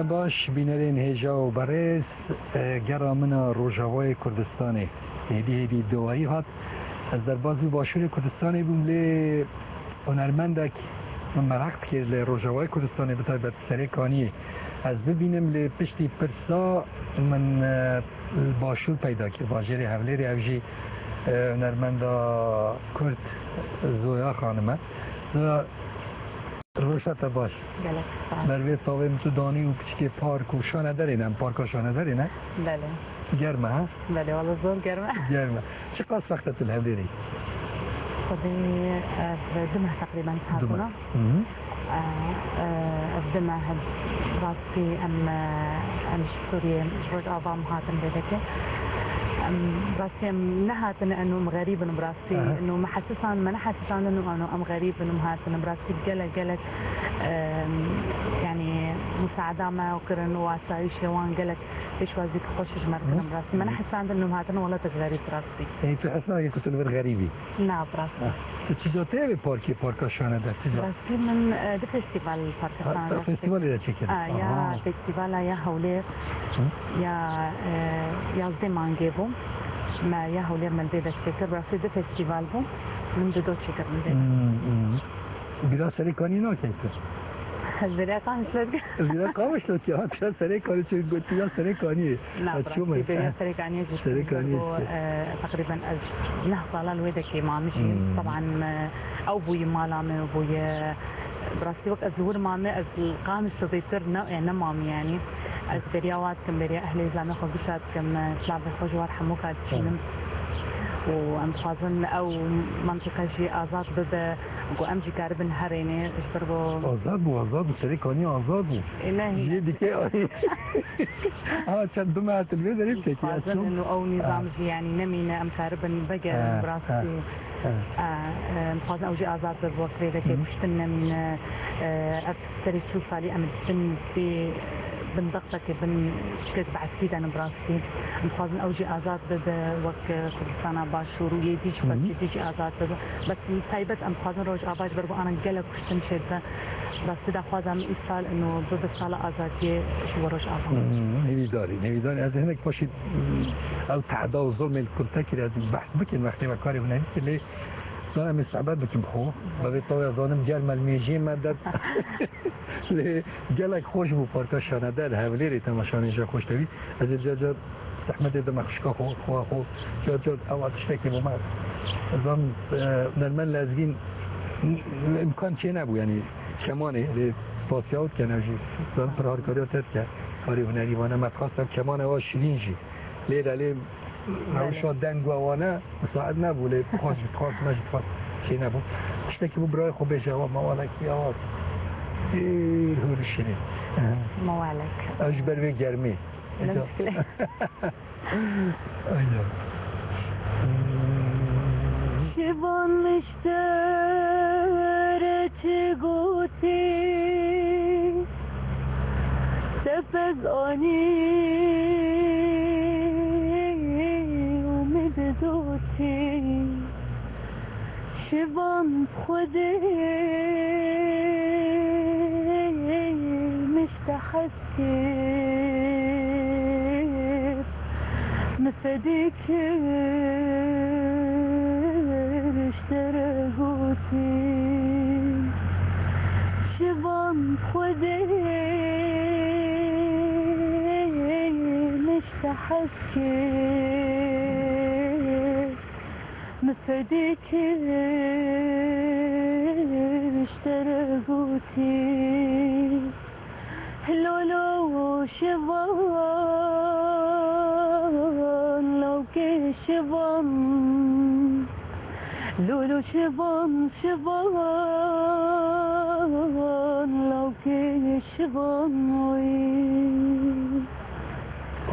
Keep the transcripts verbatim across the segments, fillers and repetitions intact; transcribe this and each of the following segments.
Baş, bînerên hêja û berêz, e, gera min a Rojavayê Kurdistanê. Hêdî hêdî dawayî hat. Ez derbas bi Başûrê Kurdistanê bûm, lê hunermendek min meraq dikir li Rojavayê Kurdistanê, bi taybet Serê Kaniyê ez bibînim, lê piştî pirsa min, e, li Başûr peyda kir, bajêrê Hewlêrê, ev jî, e, hunermenda Kurd Zoya Xanim e. Zoya, Rojhata baş. Gelek spas. Ber vê tavê min tu danî û piçikê park û Şanederê ne, em parka Şanederê ne? Belê. Germ e, ha? Belê, wala zor germ e. Germ e. Çiqas wext e tu li Hewlêrê yî? Xwedê ev du meh teqrîben Du meh. hatibûna. Hı hı. Ev du meh, rastî em, em ji Sûriyê, ji Rojava em hatin vê dekê. Em, rastî em nehatin, eno em xerîb in, bi rastî. Aha. Eno me hesisand, me nehesisandin û eno em xerîb in û em hatin. Bi rastî gelek, gelek, em, yanî musaada me kirin û asayîşê wan gelek pêşwazî xweş ji me dikirin. Hı. Bi rastî me nehesandin û em hatin welatek xerîb, bi rastî. Ê, tu hesnakî ku tu li vir xerîb î? Na, bi rastî. Ah. Tu çi coteyê vê parkê, parka Şaneder, çi cot? Rastî min, e, du festîval parka Ha, Şaneder festîvalê de çêkirin. Ah, ya Aha. festîvala ya Hewlêr, Hı. ya, e, yazdeh mangê bû. Me ya Hewlêr me li vê de çêkir. Rastî du festîval bû. Min di do çêkir min vê de. Hmm, hmm. Bîra Serê Kaniyê nakey tu? Bîra Qamişlo dikim. Bîra Qamişlo dikim. Ha, tu ya Serê Kaniyê, çi gotiya Serê Kaniyê. Na, Ha, bi çû rastî me. bêriya Serê Kaniyê jî Serê Kaniyê bo, çi? e, teqrîben ez neh sala li wê dekê mamijî. Hmm. Teban, e, ew bûyî mala me, bûyî, bi rastî wek ez li wir mame, ez li Qamişlo zêtir ne, e, nemamî yanî. Ez bêriya wa dikim, bêriya ehlê zame xwe gişa dikim, e, silavê xwe ji war hemû ka dişînim. Û em dixwazin ew mentiqe jî azad bibe, ku em jî karibin herêne, ji ber ku Azad bû, azad bû, Serê Kaniyê azad bû. Ê, ne, Jê dike. Ha, çend du meh hatin vê derê pekî, ez Dixwazin çûm. û ew nîzam Ha. jî, yanî, nemîne, em karibin vegerin, Ha, bi rastî. ha, ha. A, e, dixwazin ew jî azad bibe, wek vê dekê Hı. kuştin nemîne. E, ev serê çil salî em diçin vê, e, bin dextekê, bin çikek behsî de ne, bi rastî. Em dixwazin ew jî azad bibe, wek, e, Kurdistana Başûr û yê dî jî, Hı hı. xwedî jî azad bibe. Bes taybet em dixwazin Rojava ji ber ku anan gelek kuştin çêdibe. Rastî daxwaza min îsal ino bibe sala azadiyê ji bo Rojava. Hmm, hêvîdar in, hêvîdar in. Ez ê hinek paşî, hmm, ew tehda û zulmên li Kurd te kir, ez ê behs bikin wextê me karê hunerî kir, lê zana em ê sohbet bikin bi xwe. Bi vê tawê ez zanim germ e, li mêjiyê me der. Lê gelek xweş bû parka Şaneder, Hewlêrê temaşanê jî xweş dewî. Ez ê car car zehmetê dime xişka xwe, xwe, xwe, car car ewa tiştekî bo me. Ez zanim, e, hunermend lezgîn imkan çê nebû, yanî kemanê lê spasiya û dikene jî. Zanim pir harikariya te dike. Karê hunerî vane me dixwast ev kemane wa şirîn jî. Lê de lê Belê. rewşa deng we wane misaid nebû, lê dixwast jî dixwast, me jî dixwast çê nebû. Tiştekî bû birayê xwe bêje, ewa mewalekî, ewa pir hûr û şirîn. Mewalek. Ew ji ber vê germê. Ne muşkile. Aynen. Şivan li ji te re çi gotî, te pez anî û min didotî. Şivan Xwedê min ji te hez kir, min fedî kir, ji te re gotî. Şivan Xwedê min ji te hez kir, min fedî kir, ji te re gotî. Lolo şivan, lawkê şivan. Lolo şivan, şivan, lawkê şivan wî.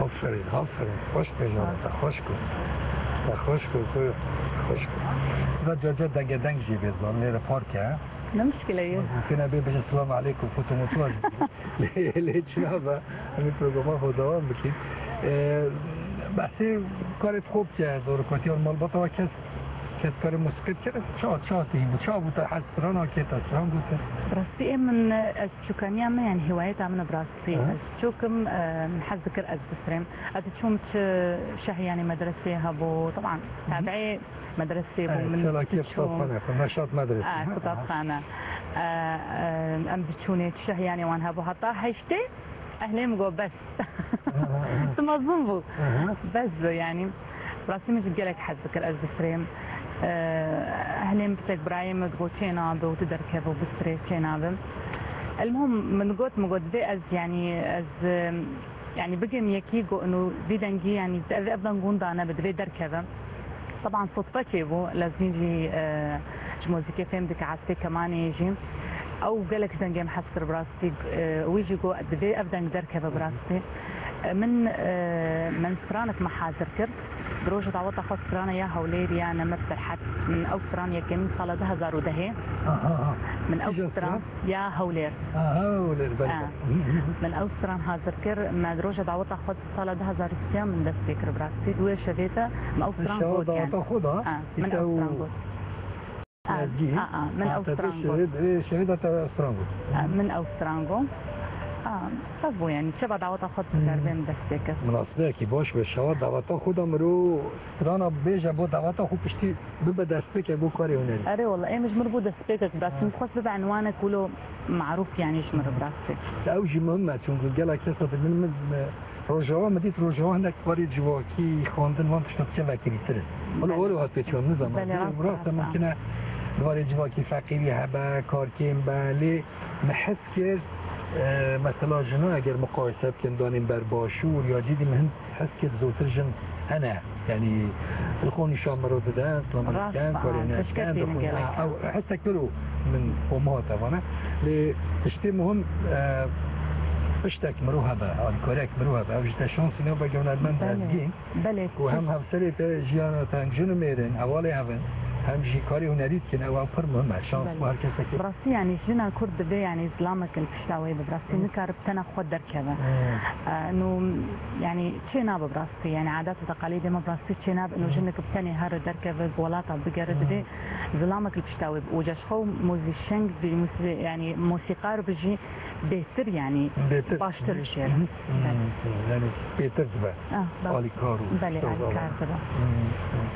Aferin, aferin. Xweş bêjane te, xweş ku. Te xweş ku, ku, xweş ku. Ve car car denge deng jî bê zan, lê de park e. Ne muşkile ye. Mümkün e bê bêje, "Selamu aleykum, foto moto." Lê, lê çi nabe, em ê programa xwe dewam bikin. Ee, behsê karê xwe bike, dorûkatiya malbata we kes Karê musîqî dikir, ça, ça tê bû, ça bû te hez strana kê, te stran gotin? Rastî ê min, ez çûkaniya me, yani hîwayeta min bi rastî. Aha. Ez çûkim, e, hez dikir ez bifirêm. Ez diçûm çi şehiyanê medresê hebû, teban, Hı hı. tabiî medresê bû, Evet, min çalakî diçûm. Qutabxane, Reşat Medrese. Ha, Ha, qutabxane. E, e, em diçûnê, çi şehiyanê wan hebû, heta heştê ehlê min got bes. Aha, aha. Tu mezin bû. Aha. Bes bû, yani. Rastî min jî gelek hez dikir ez bifirêm. Ehlê min pitek birayê min digot çê nabe û tu derkeve û bifirê çê nabe. Elmuhim min got, min got divê ez, yani ez, yani bigêm yekî got û vî dengî, yani ev, ev deng hûn dane bi, divê derkeve. Teban sotfe çêbû, Lezgîn jî, e, ji muzîkê fêm dike, ezpê kemanê jî. Ew gelek ji dengê min hez kir bi rastî. E, wî jî got, divê ev deng derkeve bi rastî. E, min, e, min stranek me hazir kir. Bi roja daweta xwe strana ya Hewlêr ya Nemir Serhed. Min ew stran yekemîn sala du hezar û dehê. Aha, aha. Min ew Kîja stran stran? Ya Hewlêr. Aha, Hewlêr, belê, Ha. belê. Min ew stran hazir kir. Me di roja daweta xwe sala du hezar û sê min dest pê kir bi rastî. Di wê şevê de me ew stran Şewa got, yani. daweta xwe da, Ha, min îte ew û stran got. A, Lezgî. a, a, min Ha, ew te stran got. şehîd, ê, şehîda te stran got. A, min ew stran got. A, ev bû, yani, çeva daweta xwe Hmm. dikaribê min dest pê kir. Minasibeyekî baş be, şewa daweta xwe da miro strana bêje bo daweta xwe piştî bibe destpêkek bo karê hunerî. Erê wala, ê min ji mir bû destpêkek, bi rastî Ha. min dixwest bibe enwanek wilo marûf, yani, ji mir bi rastî. Ew jî muhim e, çunku gelek kesa dibin min, min, Rojava min dît, Rojava hinek warê civakî, xwendin, wan tişta diçe vekirîtir in. Wala Belê. walo hat pêçiwan nizanim. Belê, rast, Rast e, rast, mimkin e di warê civakî feqîrî hebe, kar kêm be, lê min hes kir, e, mesela jina eger muqayese bikin, danên ber başûr ya cîdî min hin hes kir zûtir jin hene. Yanî li xwe nîşan miro dide, sila min Rast, diken, aha, karê hene tişkek diken, tê dixwin, min ha, gerek. ew hesek miro min xwe min hate vana. Lê tiştê muhim, e, piştek miro hebe, alîkarek miro hebe. Ev jî te şansî ne be, hunermend Belê. Lezgîn. Belê. Ku hem hevserê te jiyana te hem jin û mêr in, hevalê hev in, hem jî karê hunerî dikin, ew, ew pir muhim e. Şans Belê. bo her kesekî. Bi rastî, yanî, jina Kurd divê, yanî, zilamek li pişta wê be. Bi rastî, Hmm. nikare bi tena xwe derkeve. Hmm. E, nû, yanî, çê nabe bi rastî. Yanî, adet û teqalîdê me bi rastî çê nabe. Nû Hmm. jinik bi tenê here derkeve, bi welata bigere Hmm. divê zilamek li pişta wê be. Û ceşxwe û muzîşeng bi, muzî-, yanî, muzîkar bi jî bêhtir, yanî, Bêhtir. baştir jê re. Hmm. Belê. Hmm. Yanî, bêhtir dibe. Ah, bak. Alîkar û Belê, tişta alîkar wala. dibe. Hmm. Hmm.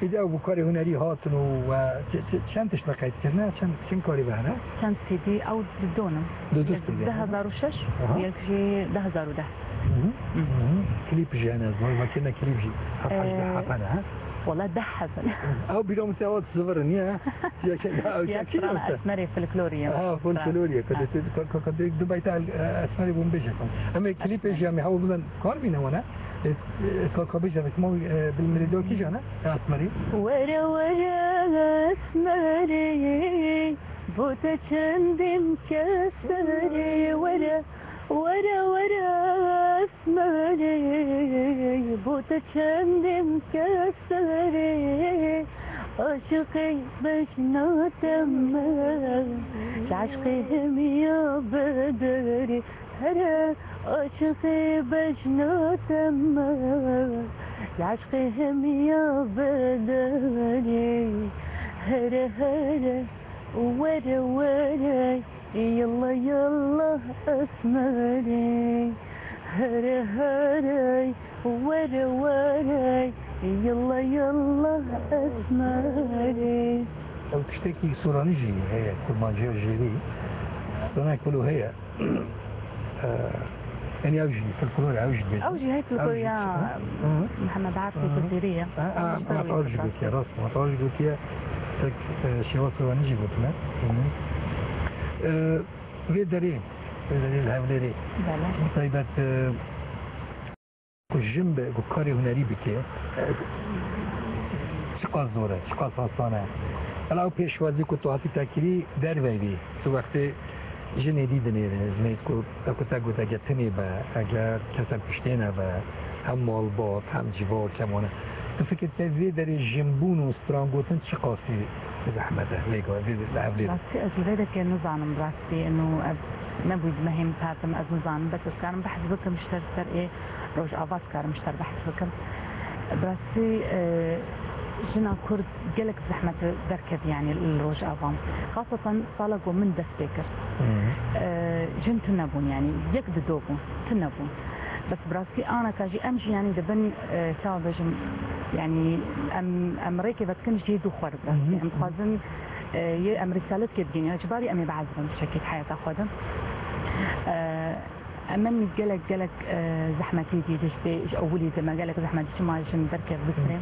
Îdî ew bi karê hunerî hatin û, e, çi-, çi-, çend tişt me qeyd kirine? Çend, çend karî be hene? Çend C D? Ew di don in. Di du Yek stûdyo. du hezar û şeş, Aha. yek jî du hezar û deh. Hı hı. Hı. Hı hı. Klîp jî hene, ez vay, vekirine klîp jî. Hep hejdeh Ee, heb hene, ha? Wala deh heb in. Ew bîra min te hat zivir niye? Yek, ya, ew Ya yek strana yoksa? Esmerê folklorî ye. Ha, folklorî ye. Ka Ha. de te, ka, ka, ka de du beyta, e, Esmerê bûn bêje kan. Em ê klîpê Esmerê. jî em ê hewl bidan kar bîne wana. E, e, ka, ka bêje, ma, e, bil mirî do kîjan e? Esmerî. Were were Esmerê, bo te çendî keserê, were, were, were Esmerê, bo te çendî keserê, aşiqê bejna te me, ji eşqê hemiya bederê, here aşiqê bejna te me, ji eşqê hemiya bederê, here, here, were, were. Yalla yalla Esmerê, here here, were were, yalla yalla Esmerê. Ew tiştekî soranî jî heye, kurmanciya jêrî. Soranek wilo heye. Eee, yani ew jî folklor e, ew jî dibêjin. Ew jî heye, Ew jî folklor ya çi? Hı. Mihemed Arif Hı. Cizîrî ye. Ha, ha, Ew jî Mihemed Arif jî gotiye, rast, Mihemed Arif jî gotiye. Tek, e, şêwa soranî jî gotine. Hı. E, vê derê, vê derê li Hewlêrê. Belê. Bi taybet, e, ku jin be, ku karê hunerî bike, e, çiqas zor e, çiqas asan e. Hela ew pêşwazî ku tu hatî te kirî derveyî. Tu wextê jinê dî dinêre, jinê ku, ku te gote, eger tinê be, eger kesek kuştê nebe, hem malbat, hem civak, hem wana. Tu fikir te vê derê jinbûn û strangotin çiqasî zehmet e, vê go-, vê, vê, vê. Rastî ez li vê derkê nizanim, rastî, ino ev nebû, mehêm partim, ez nizanim, bes ez karim behs bikim ji ser, ser ê Rojava, ez karim ji ser behs bikim. Bi rastî, e, Jina Kurd gelek zehmet derkevî, yanî li Rojava. Xaseten sala ku min dest pê kir. Hı. E, jin tune bûn, yanî yek di do bûn, tune bûn. Bes bi rastî anaka jî em jî, yanî dibin, e, çawa bêjim, yanî em, em rêkê vedikin jê dû xwe re bi rastî. Hı hı. Em dixwazin, e, yê em rîsaletê digihînin, yanî ji barî em ê biezibin bi şekil heyata xwe de. E, Em gelek, gelek, e, zehmetî dî, ji vê, ji ewilî de me gelek zehmet çima jin derkev bistirê.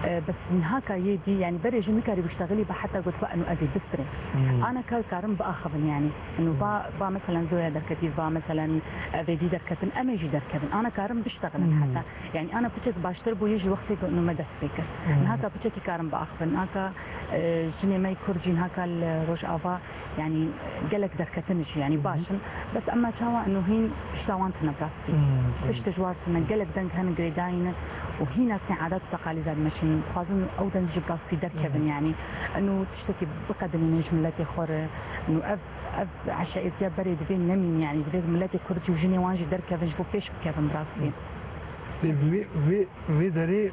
E, bes niha ka yê dî, yanî berê jin nikarî biştexilî be heta got, "Enu ez ê bistirê." Hmm. Ana ka karin biaxivin, yanî. Enu ba, ba meselen Zoya derketî, ba meselen, e, vê dî derketin, em ê jî derkevin. Ana karin biştexilin Hmm. heta. Yanî ana piçek baştir bû, yê ji wextê ku enu me dest pê kir. Hmm. Niha ka piçekî karin biaxivin. Niha ka, e, jinê me yê Kurd jî niha ka li Rojava Yanî gelek derketin jî, yanî Hı hı. baş in. Bes ema çawa eno hîn tişta wan tune bi rastî. Hı hı. Tişt ji war tune, gelek deng hene girêdayî ne û hîn ez tê adet û teqalîda dimeşînin. Dixwazin ew deng jî bi rastî derkevin, Hı. yanî eno tiştekî biqedinînin ji miletê xwe re. Eno ev, ev eşaîtiya berê divê nemîn, yanî divê miletê Kurd jî û jinê wan jî derkevin, ji bo pêş bikevin bi rastî. Hı. Vê, vê, vê, vê derê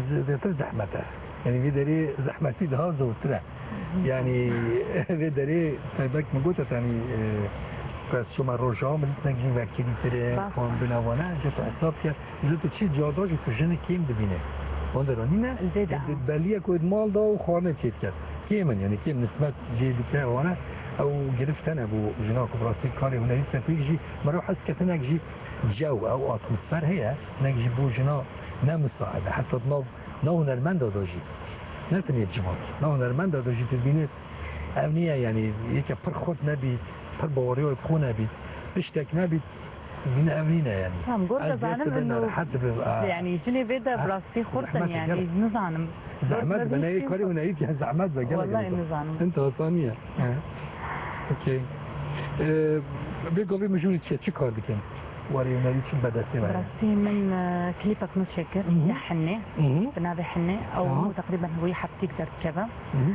z-, zêtir zehmet e. Yanî vê derê zehmetî daha zortir e. Yanî vê derê taybet min got, yanî, e, ez çûme Rojava, min dît hinek jî vekirîtir e, Bas. xwe bina wan e, ji tu hesab kir, ji tu çi cada jî tu jinik kêm dibîne. Wan dera nîne, Zêde. di belliyek wê di mal da û xwarine çê dike. Kêm in, yanî kêm nisbet jê dike wan e. Ew girift hene bo jina ku bi rastî karê hunerî dike, pêk jî mero hez ketinek jî cew, ew atmosfer heye, hinek jî bo jina ne misaid e. Heta di nav, nav hunermenda de jî, ne tenê ciwan, nav hunermenda de jî tu dibînî ev niye, yanî yeke pir xurt nebî, pir baweriya wê bi xwe nebî, tiştek nebî, dibînî ev nîne yanî. Tamam, gor Ez dizanim dibim, eno, rehet dibim, a, yanî jinê vê de bi rastî xurt in, zehmet yanî gelek. nizanim. Zehmet be, ne yê karê hunerî dikin, zehmet be, gelek Wallahî zehmet. nizanim. Hin tu asan niye. He. Okey. Ee, vê gavê mijûlî çi ye? Çi kar dikin? Warê hunerî çi bi destê we ye? Bi rastî min, e, klîpek nû çêkir, Hı hı. ya Hinne. Hı hı. Bi navê Hinne. Ew Aha. teqrîben wî heftîk derdikeve. Hı hı.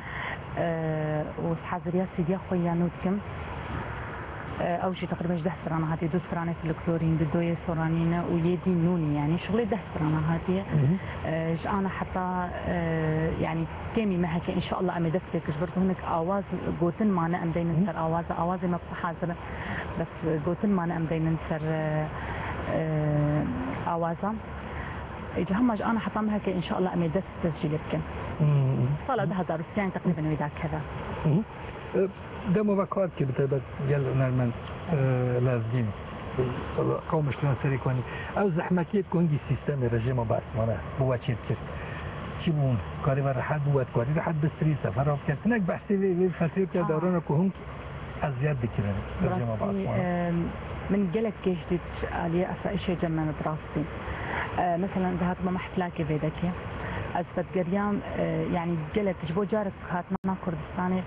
E, û haziriya sîdiya xwe ya nû dikim. E, ew jî teqrîben ji deh strana hatiye, du stranê folklorî ne, du doyê soranî ne û yê dî nû ne, yanî şixulê deh strana hatiye. Hı hı. E, ji ana heta, e, yanî kêmî me heke, înşallah em ê dest pê kir, ji ber ku hinek awaz gotin mane em deynin Hı. ser awaza, awazê me pir hazir e. Bes gotin mane em deynin ser, e, e, awaza. Îca hema ji ana heta me heke, înşallah em ê dest tescîlê bikin. Hı. Sala du hezar û sî teqrîben wê dakeve. Hı hı. E, dema ve kar dikî bi taybet gel hunermend, e, lezgîn, e, Qamişliyan Serêkanî. Ew zehmetiyê ku hingî sîstemê rejîma Baş mane bo we çêdikir. Çi bûn? Karê ve rehet bû, we dikarî rehet bistirî, sefera bikir. Hinek behsê vê, vê fetrê bike Aha. dewrana ku hûn eziyet dikirin. Rejîma Baş Rastî, mane. e, min gelek kêş dît ji aliyê asayişê cem me bi rastî. E, meselen, dihatime mehfilakê vê dekê. Ez vedgeriyam, e, yanî gelek ji bo carek hatina Kurdistanê